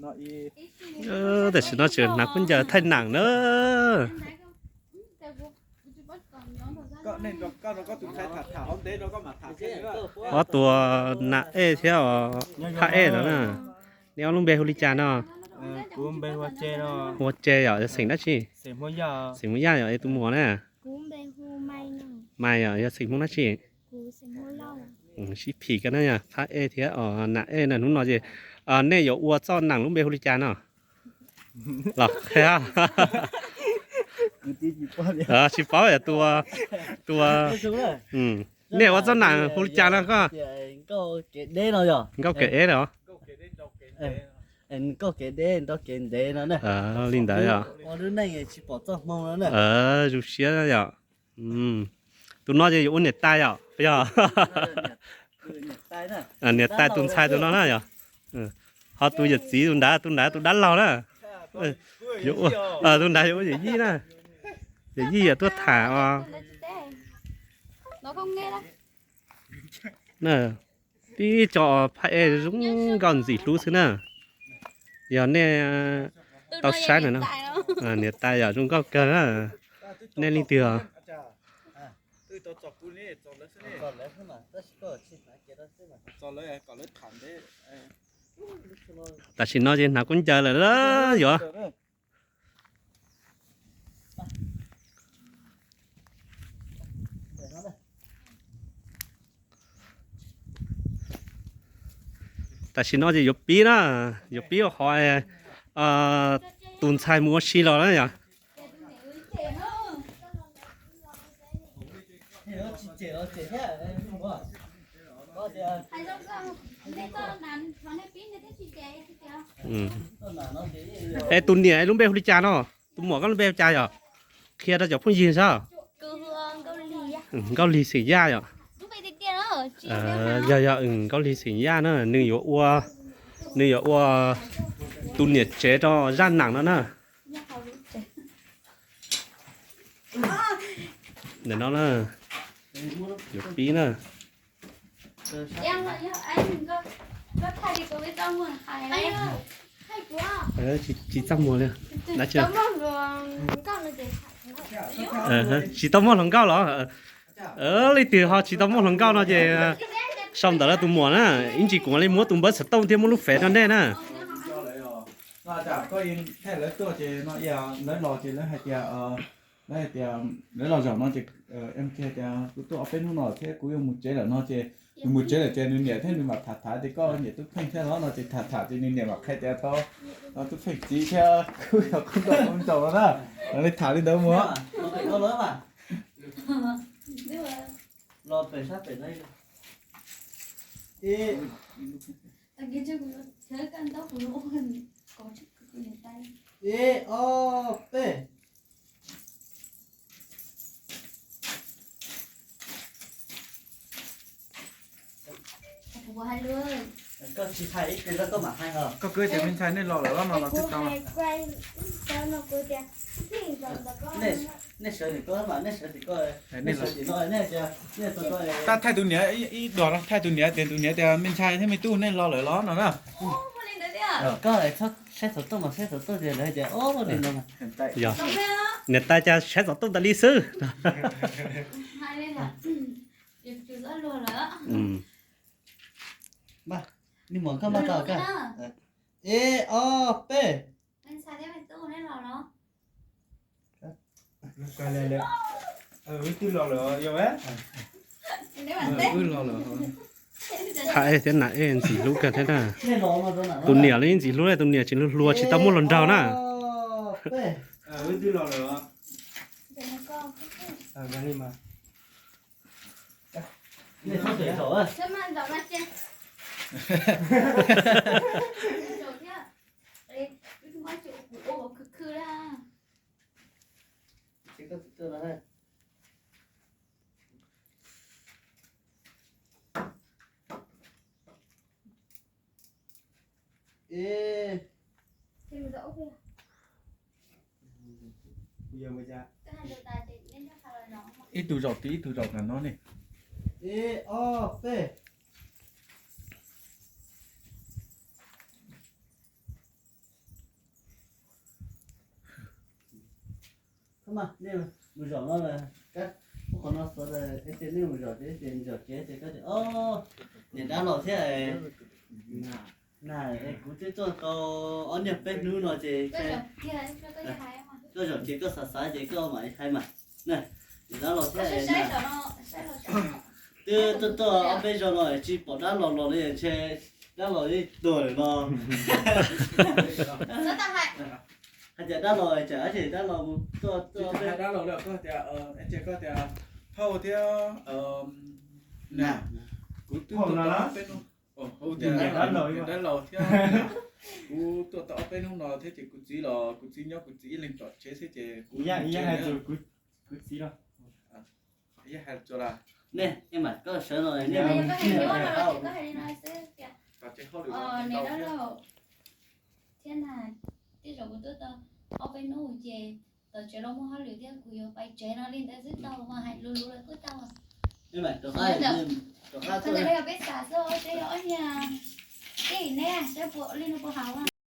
Tam sim no tseem hnav khaub ncaws thaij nam na. Ob tug nam ej thiab phab ej no na. Neb ob lub npe hu li cas no? Hu Ces yom, yog xeem dab tsi? Xeem Hmoob Yaj yom, tus muam na. Maiv yom, yog xeem Hmoob dab tsi? Sib phim koj na yog phab ej thiab nam ej na. Hnub no ces nej yuav ua txoj nam lub npe hu li cas no? Los qhia. Tsis paub yog tua, tua. Nej ua txoj nam hu li cas no koj? Nkauj kev deb los? Nkauj kev deb nrau kev ntev no. Li ntawd yom. Zoo siab yom. Tus no ces yuav ua niam tais yom, yog niam tais tus ntxhais tus no na yom. Ho tus yawm txiv tus nrad, tus nrad tus dab laug na. Tus nrad yuav ua yawm yij na. Yawm yij yog tuaj tham os. Tib co phab ej zoo nkauj ntxim hlub xwb na. Yog nej tau saib na, niam tais yom zoo nkauj kawg na. Nej leej twg? Tam sim no ces hnav khaub ncaws lawm yuav. Tam sim no ces yuav pib na, yuav pib ua qhov tus ntxhais mus ua si los na yom. Es tus niam lub npe hu li cas no? Tus muam koj lub npe hu li cas yom? Qhia rau cov phooj ywg saib. Nkauj Lig xeem Yaj yom. Yog, yog Nkauj Lig xeem Yaj na, nws yuav ua, nws yuav ua tus niam tsev rau zaj nam no na. Ntawm no na, yuav pib na. Tsis txaj muag li. Tsis tau muaj hluas nkauj los? Leej twg ho tsis tau muaj hluas nkauj no ces sau ntawv rau tus muam na, ib ntsis kuv mam li muab tus npawb xov tooj thiab muab lub fev rau nej na. Lawv tuaj ces no, lawv los ces lawv hais tias, lawv hais tias, lawv los zaum no ces M K tias kuv tuaj ob peb hnub no thiab kuv yuav mus tsev lawm no ces, nws mus tsev lawm ces nws niam thiab nws mam tham tham tias koj nyiam Tub Pheej thiab los no ces tham tham ces nws niam mam qhia tias tau Tub Pheej txiv thiab kuv yog qoob ntooj qoob ntaug no na. Lawv li tham li ntawd mus. Ib, ob, peb. Koj tsis hais ib pliag koj mam hais os. Koj kwv tias me ntxhais nej los lawm los no los twb tau. Nej sawv tim koj mas, nej sawv tim koj, nej sawv tim no, nej tias nej tua koj. Tab thaij tus niam ib duas no, thaij tus niam tias, tus niam tias me ntxhais thiab me tub nej los lawm los no na. Koj saib xov tooj mas, saib xov tooj tias lawv hais tias ob li no. Niam tais cas saib xov tooj tas li xwb. Ib, ob, peb. Wb twb los lawm, yog wb los lawm. Phab ej thiab nam ej ntxim hlub kawg thiab na. Tus niam los yeej ntxim hlub, tus niam tseem hluas hluas tsis tau muaj hluas nraug na. Wb twb los lawm. Ib tug zaum tid, ib tug zaum ntawm no ne. Ib, ob, peb. Nej mus zaum no, ub qhov no xov es tias nej mus zaum ces, ces zaum kev ces koj tias, o, niam dab laug thiab. Na, kuv twb tuaj tau ob niag peb hnub no ces, koj zaum kev koj xav xav ces koj mam hais mas. Niam dab laug thiab, twb tuaj tau ob peb zaug no tsis pom dab laug los li, ntshe dab laug yeej tuag lawm no. Hais tias dab laug tsam dab laug mus tuaj, tuaj peb dab laug li, koj tias, koj tias phauj thiab, na, kuv twb tuaj tau ob peb hnub, niam dab laug thiab, kuv tuaj tau ob peb hnub no thiab ces kuv txiv los kuv txiv nyob kuv txiv ib leeg tom tsev xwb ces kuv, kuv txiv los, nej, koj sawv no, niam dab laug thiab na, tej zaum kuv tuaj tau ob peb hnub ces tom tsev los muaj hauj lwm thiab kuv yuav pais tsev no li ntawd xwb tau mas hais luv luv lawm kuj tau. Rov qab, rov qab tuaj, yog peb xav xwb, peb yog ob niag, peb yog neb saib puas li no puas haum na.